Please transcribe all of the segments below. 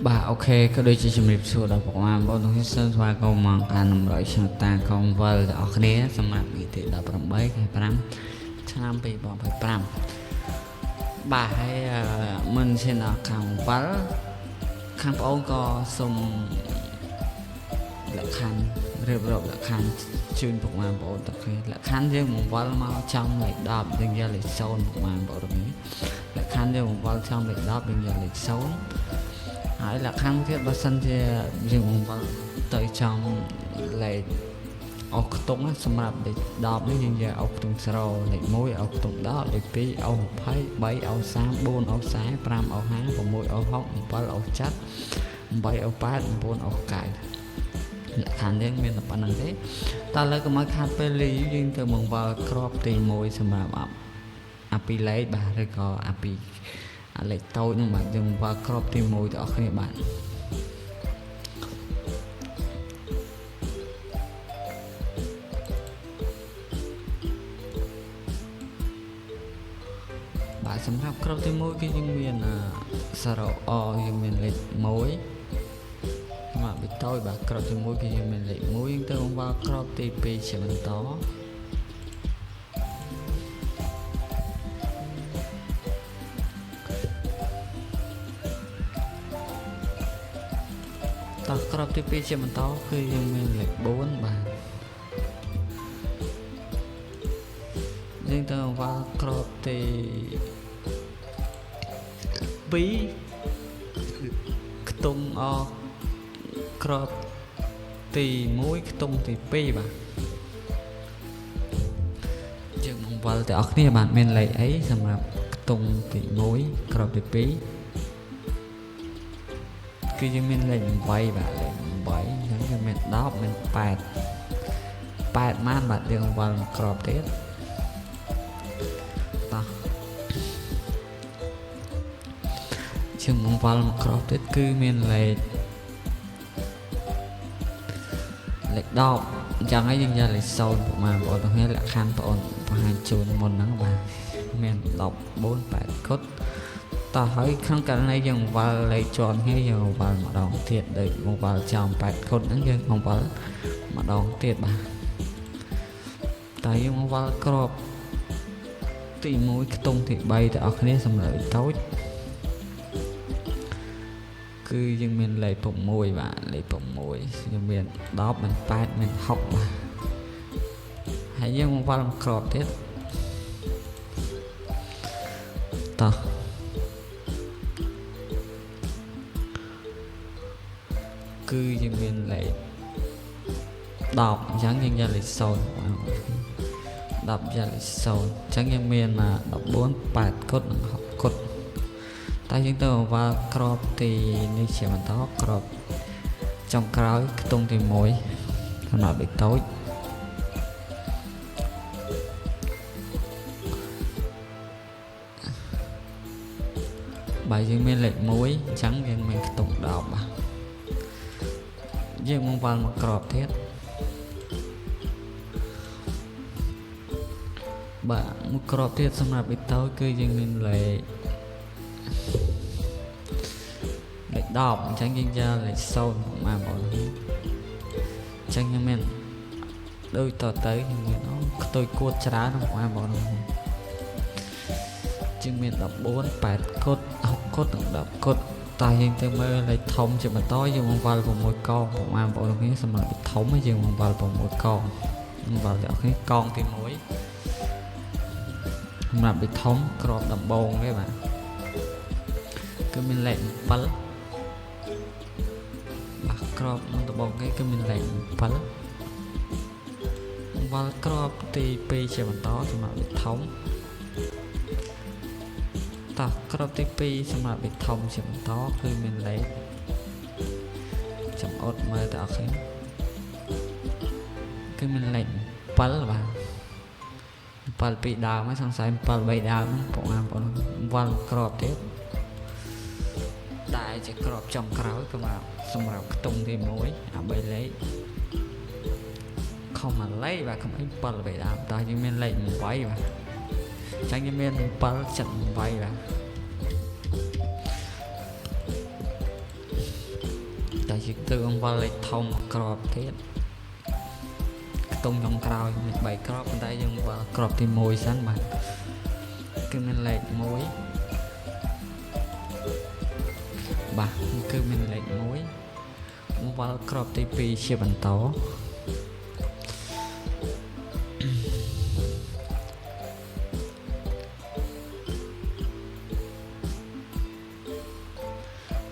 បាទ OK ក៏ដូចជាជំរាបសួរដល់ពុកម៉ែបងប្អូនទាំងគ្នាសូមស្វាគមន៍មកការតម្រុយឆ្នោតតាកងវិលទាំងអស់គ្នាសម្រាប់ថ្ងៃទី18ខែ5ឆ្នាំ2025បាទហើយមុនឈានដល់ខាងវិលខាងប្អូនក៏សូមលក្ខខណ្ឌរៀបរាប់លក្ខខណ្ឌជូនពុកម៉ែបងប្អូនទាំងគ្នាលក្ខខណ្ឌយើងបង្វិលមកចំលេខ10យើងយកលេខ0ពុកម៉ែបងប្អូនទាំងគ្នាលក្ខខណ្ឌយើងបង្វិលចំលេខ10យើងយកលេខ0ហើយលក្ខខណ្ឌទៀតបើសិនជាយើងបង្វិលទៅចំលេខអស់ខ្ទង់ណាសម្រាប់លេខ10នេះយើងយកអស់ខ្ទង់0លេខ1អស់ខ្ទង់10លេខ2អស់20 3អស់30 4អស់40 5អស់50 6អស់60 7អស់70 8អស់8 9អស់9លក្ខខណ្ឌយើងមានតែប៉ុណ្្នឹងទេតើឥឡូវកុំឲ្យខាតពេលលីយើងទៅបង្វិលក្របទី1សម្រាប់អាពីលេខបាទឬក៏អាពីអាលេខតូចហ្នឹងបាទយើងបង្វិលក្របទី1ទាំងអស់គ្នាបាទបាទសម្រាប់ក្របទី1គឺយើងមានសារ៉ូអយើងមានលេខ1សម្រាប់លេខតូចបាទក្របទី1គឺយើងមានលេខ1យើងទៅបង្វិលក្របទី2ជាបន្តតោះក្របទី2ជាបន្តគឺយើងមានលេខ4បាទយើងទៅបង្វិលក្របទី2ខ្ទង់អក្របទី1ខ្ទង់ទី2បាទយើងបង្វិលទាំងអស់គ្នាបាទមានលេខអីសម្រាប់ខ្ទង់ទី1ក្របទី2គឺយើងមានលេខ8បាទលេខ8អញ្ចឹងយើងមាន10មាន8 8ម៉ានបាទយើងបង្វិលមកក្របទៀតតោះជាងបង្វិលមកក្របទៀតគឺមានលេខ10អញ្ចឹងហើយយើងយកលេខ0ពុកម៉ែបងប្អូនទាំងគ្នាលក្ខខណ្ឌបងប្អូនបង្ហាញជូនមុនហ្នឹងបាទមាន14 8គុតតោះហើយក្នុងករណីយើងបង្វិលលេខជាន់គ្នាយើងបង្វិលម្ដងទៀតដូចបង្វិលចំ8គុតហ្នឹងយើងបង្វិលម្ដងទៀតបាទតែយើងបង្វិលក្របទី1ខ្ទង់ទី3ទាំងអស់គ្នាសម្រាប់តូចគឺយើងមានលេខ6បាទលេខ6យើងមាន10មាន8មាន6បាទហើយយើងបង្វិលមកក្របទៀតតោះគឺយើងមានលេខ10អញ្ចឹងយើងយកលេខ0បាទ10យកលេខ0អញ្ចឹងយើងមាន14 8គុតនិង6គុតតែយើងទៅបង្វិលក្របទីនេះជាបន្តក្របចុងក្រោយខ្ទង់ទី1សម្រាប់លេខតូចបើយើងមានលេខ1អញ្ចឹងយើងមានខ្ទង់10បាទយើងបង្វិលមកក្របទៀតបាទមួយក្របទៀតសម្រាប់លេខតូចគឺយើងមានលេខ10អញ្ចឹងយើងយកលេខ0មកបងអញ្ចឹងយើងមានដូចតទៅយើងមានខ្ទុយគួតច្រើនបងប្អូនជាងមាន14 8គុត6គុតនិង10គុតតោះយើងទៅមើលលេខធំជាបន្តយើងបង្វិល6កងបងប្អូនគ្នាសម្រាប់លេខធំយើងបង្វិល6កងបង្វិលទាំងអស់គ្នាកងទី1សម្រាប់លេខធំក្របដំបងទេបាទគឺមានលេខ7បាទក្របនឹងដំបងគេគឺមានលេខ7បង្វិលក្របទី2ជាបន្តសម្រាប់លេខធំតោះក្របទី2សម្រាប់លេខធំជាបន្តគឺមានលេខចំអត់មើលទាំងអស់គ្នាគឺមានលេខ7បាទ7ពីរដើមហើយសង្ស័យ7 3ដើមបងប្អូនបង្វិលក្របទៀតតែជាក្របចុងក្រោយសម្រាប់ខ្ទង់ទី1អា3លេខខុសមួយលេខបាទកុំអី7 3ដើមតោះយើងមានលេខ8បាទអញ្ចឹងយើងមាន7 78បាទ យើងទៅអង្វល់លេខធំក្របទៀតខ្ទង់ចុងក្រោយមាន3ក្របប៉ុន្តែយើងអង្វល់ក្របទី1សិនបាទគឺមានលេខ1បាទគឺមានលេខ1អង្វល់ក្របទី2ជាបន្ត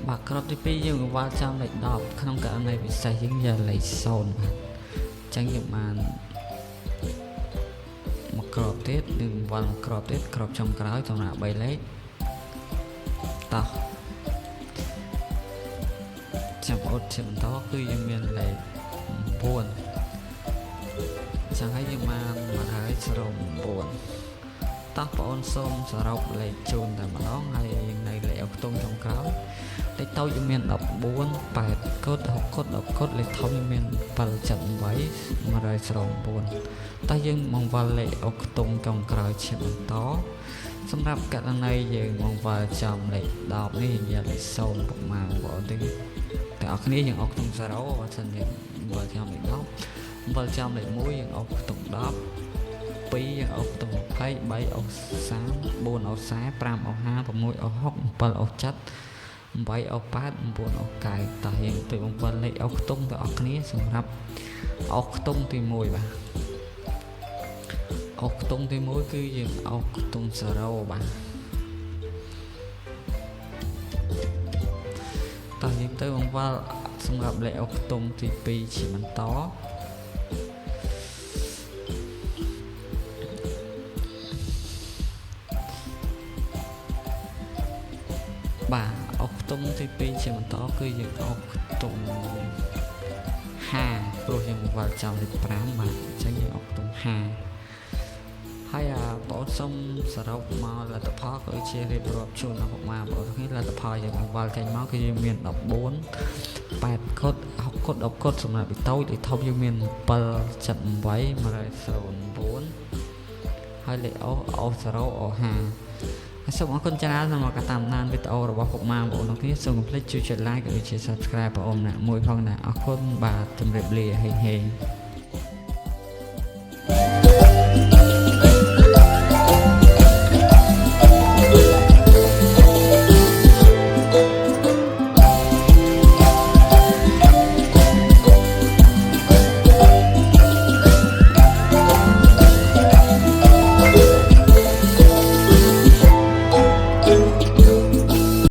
បាទក្របទី2យើងអង្វល់ចំលេខ10ក្នុងករណីពិសេសយើងយកលេខ0បាទអញ្ចឹងយើងបានមកក្របទៀតនឹងអង្វល់មកក្របទៀតក្របចុងក្រោយសម្រាប់3លេខតោះចាំអត់ជាបន្តគឺយើងមានលេខ9ចឹងហើយយើងបាន109តោះបងអូនសូមសរុបលេខជូនតែម្ដងហើយយើងនៅលេខអុកខ្ទង់ចុងក្រោយលេខតូចយើងមាន14 8កុដ6កុដ10កុដលេខធំយើងមាន778 109តោះយើងមកវល់លេខអុកខ្ទង់ចុងក្រោយជាបន្តសម្រាប់ករណីយើងមកវល់ចំលេខ10នេះយើងយកលេខ0ពុកម៉ែបងប្អូនទាំងអស់គ្នាយើងអុកខ្ទង់0បើសិនយើងវល់ចំលេខ10វល់ចំលេខ1យើងអុកខ្ទង់10 2យើងអុសខ្ទង់20 3អុស30 4អុស40 5អុស50 6អុស60 7អុស70 8អុស8 9អុស9តោះយើងទៅបំពេញលេខអុសខ្ទង់ទាំងអស់គ្នាសម្រាប់អុសខ្ទង់ទី1បាទអុសខ្ទង់ទី1គឺយើងអុសខ្ទង់0បាទតោះយើងទៅបង្វិលសម្រាប់លេខអុសខ្ទង់ទី2ជាបន្តបាទអុកខ្ទង់ទី2ជាបន្តគឺយើងអុកខ្ទង់5ព្រោះយើងបង្វិលចំលេខ5បាទអញ្ចឹងយើងអុកខ្ទង់5ហើយអាបងអូនសូមសរុបមកលទ្ធផលក៏ជារៀបរាប់ជូនដល់ពុកម៉ែបងប្អូនគ្នាលទ្ធផលយើងបង្វិលចេញមកគឺយើងមាន14 8កុដ6កុដ10កុដសម្រាប់ពីតូចលេខធំយើងមាន778 109ហើយលេខអូអូ0អូ5ហើយសូមអរគុណច្រើនសម្រាប់ការតាមដានវីដេអូរបស់ពុកម៉ែបងប្អូនទាំងគ្នាសូមកុំភ្លេចជួយចុច like ក៏ដូចជា Subscribe បងប្អូនម្នាក់មួយផងណាអរគុណបាទជម្រាបលាហេងហេង។